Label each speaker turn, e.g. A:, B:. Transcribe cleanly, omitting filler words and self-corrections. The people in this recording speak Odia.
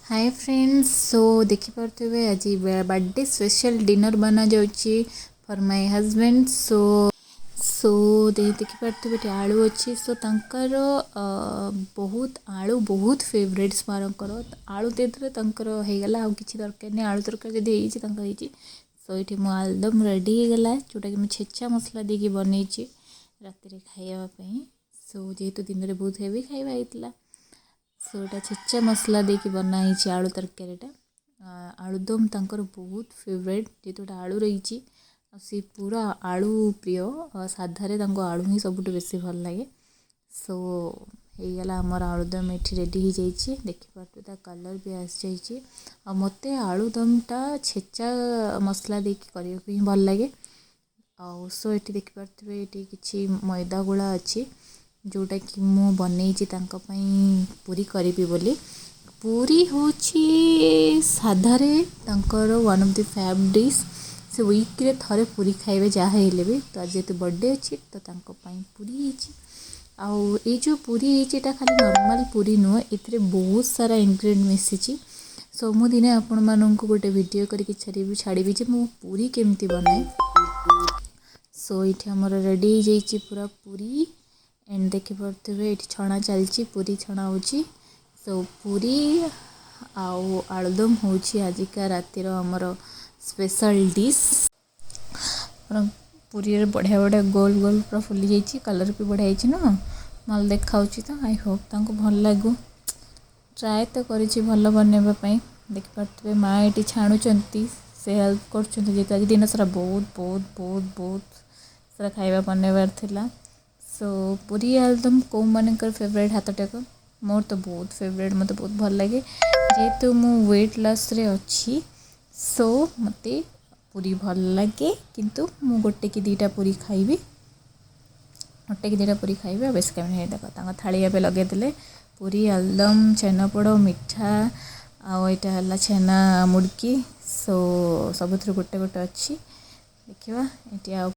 A: ହାଏ ଫ୍ରେଣ୍ଡସ୍, ସୋ ଦେଖିପାରୁଥିବେ ଆଜି ବର୍ଥଡେ ସ୍ପେଶାଲ୍ ଡିନର୍ ବନାଯାଉଛି ଫର୍ my husband. Show ଦେଖିପାରୁଥିବେ, ଏଠି ଆଳୁ ଅଛି। ସୋ ତାଙ୍କର ବହୁତ ଆଳୁ ବହୁତ ଫେଭରେଟ୍ ସେମାନଙ୍କର। ଆଳୁ ଦେଇଦେଲେ ତାଙ୍କର ହେଇଗଲା, ଆଉ କିଛି ଦରକାର ନାହିଁ। ଆଳୁ ତରକାରୀ ଯଦି ହେଇଛି, ତାଙ୍କର ହେଇଛି। ସୋ ଏଇଠି ମୋ ଆଳୁଦମ୍ ରେଡ଼ି ହେଇଗଲା, ଯେଉଁଟାକି ମୁଁ ଛେଚା ମସଲା ଦେଇକି ବନେଇଛି ରାତିରେ ଖାଇବା ପାଇଁ। ସୋ ଯେହେତୁ ଦିନରେ ବହୁତ ହେଭି ଖାଇବା ହେଇଥିଲା, ସୋ ଏଇଟା ଛେଚା ମସଲା ଦେଇକି ବନା ହେଇଛି ଆଳୁ ତରକାରୀଟା। ଆଳୁଦମ୍ ତାଙ୍କର ବହୁତ ଫେଭରେଟ୍, ଯେହେତୁ ଏଇଟା ଆଳୁ ରହିଛି ଆଉ ସେ ପୁରା ଆଳୁ ପ୍ରିୟ। ସାଧାରେ ତାଙ୍କୁ ଆଳୁ ହିଁ ସବୁଠୁ ବେଶୀ ଭଲ ଲାଗେ। ସୋ ହେଇଗଲା ଆମର ଆଳୁଦମ୍, ଏଠି ରେଡ଼ି ହେଇଯାଇଛି। ଦେଖିପାରୁଥିବେ, ତା କଲର୍ ବି ଆସିଯାଇଛି। ଆଉ ମୋତେ ଆଳୁଦମ୍ଟା ଛେଚା ମସଲା ଦେଇକି କରିବାକୁ ହିଁ ଭଲ ଲାଗେ। ଆଉ ସୋ ଏଠି ଦେଖିପାରୁଥିବେ, ଏଠି କିଛି ମଇଦା ଗୁଳା ଅଛି, ଯେଉଁଟାକି ମୁଁ ବନେଇଛି ତାଙ୍କ ପାଇଁ ପୁରୀ କରିବି ବୋଲି। ପୁରୀ ହେଉଛି ସାଧାରେ ତାଙ୍କର one of the fave dish. ସେ ୱିକ୍ରେ ଥରେ ପୁରୀ ଖାଇବେ ଯାହା ହେଲେ ବି। ତ ଆଜି ଯେହେତୁ ବର୍ଥଡ଼େ ଅଛି, ତ ତାଙ୍କ ପାଇଁ ପୁରୀ ହେଇଛି। ଆଉ ଏଇ ଯେଉଁ ପୁରୀ ହେଇଛି, ଏଇଟା ଖାଲି ନର୍ମାଲ୍ ପୁରୀ ନୁହଁ, ଏଥିରେ ବହୁତ ସାରା ଇନଗ୍ରିଡ଼ିଏଣ୍ଟ ମିଶିଛି। ସୋ ମୁଁ ଦିନେ ଆପଣମାନଙ୍କୁ ଗୋଟେ ଭିଡ଼ିଓ କରିକି ଛାଡ଼ିବି ଯେ ମୁଁ ପୁରୀ କେମିତି ବନାଏ। ସୋ ଏଇଠି ଆମର ରେଡ଼ି ହେଇଯାଇଛି ପୁରା ପୁରୀ। ଏଣ୍ଡ ଦେଖିପାରୁଥିବେ, ଏଇଠି ଛଣା ଚାଲିଛି, ପୁରୀ ଛଣା ହେଉଛି। ସୋ ପୁରୀ ଆଉ ଆଳୁଦମ୍ ହେଉଛି ଆଜିକା ରାତିର ଆମର ସ୍ପେଶାଲ୍ ଡିସ୍। ପୁରୀରେ ବଢ଼ିଆ ବଢ଼ିଆ ଗୋଲ ଗୋଲ ପୁରା ଫୁଲି ଯାଇଛି। କଲର୍ ବି ବଢ଼ିଆ ହେଇଛି ନା, ଭଲ ଦେଖାହେଉଛି। ତ I Hope ତାଙ୍କୁ ଭଲ ଲାଗୁ। ଟ୍ରାଏ ତ କରିଛି ଭଲ ବନେଇବା ପାଇଁ। ଦେଖିପାରୁଥିବେ, ମା ଏଠି ଛାଣୁଛନ୍ତି, ସେ ହେଲ୍ପ କରୁଛନ୍ତି, ଯେହେତୁ ଆଜି ଦିନ ସାରା ବହୁତ ବହୁତ ବହୁତ ବହୁତ ସାରା ଖାଇବା ବନେଇବାର ଥିଲା। ସୋ ପୁରୀ ଆଳୁଦମ୍ କେଉଁମାନଙ୍କର ଫେଭରେଟ୍, ହାତ ଟେକ। ମୋର ତ ବହୁତ ଫେଭରେଟ୍, ମୋତେ ବହୁତ ଭଲ ଲାଗେ। ଯେହେତୁ ମୁଁ ୱେଟ୍ ଲସ୍ରେ ଅଛି, ସୋ ମୋତେ ପୁରୀ ଭଲ ଲାଗେ। କିନ୍ତୁ ମୁଁ ଗୋଟେ କି ଦୁଇଟା ପୁରୀ ଖାଇବି, ଗୋଟେ କି ଦୁଇଟା ପୁରୀ ଖାଇବି, ଆଉ ବେଶୀ ଖାଇବିନି। ଦେଖ, ତାଙ୍କ ଥାଳି ଏବେ ଲଗେଇଦେଲେ, ପୁରୀ, ଆଳୁଦମ୍, ଛେନାପୋଡ଼, ମିଠା, ଆଉ ଏଇଟା ହେଲା ଛେନା ମୁଡ଼କି। ସୋ ସବୁଥିରୁ ଗୋଟେ ଗୋଟେ ଅଛି। ଦେଖିବା ଏଠି ଆଉ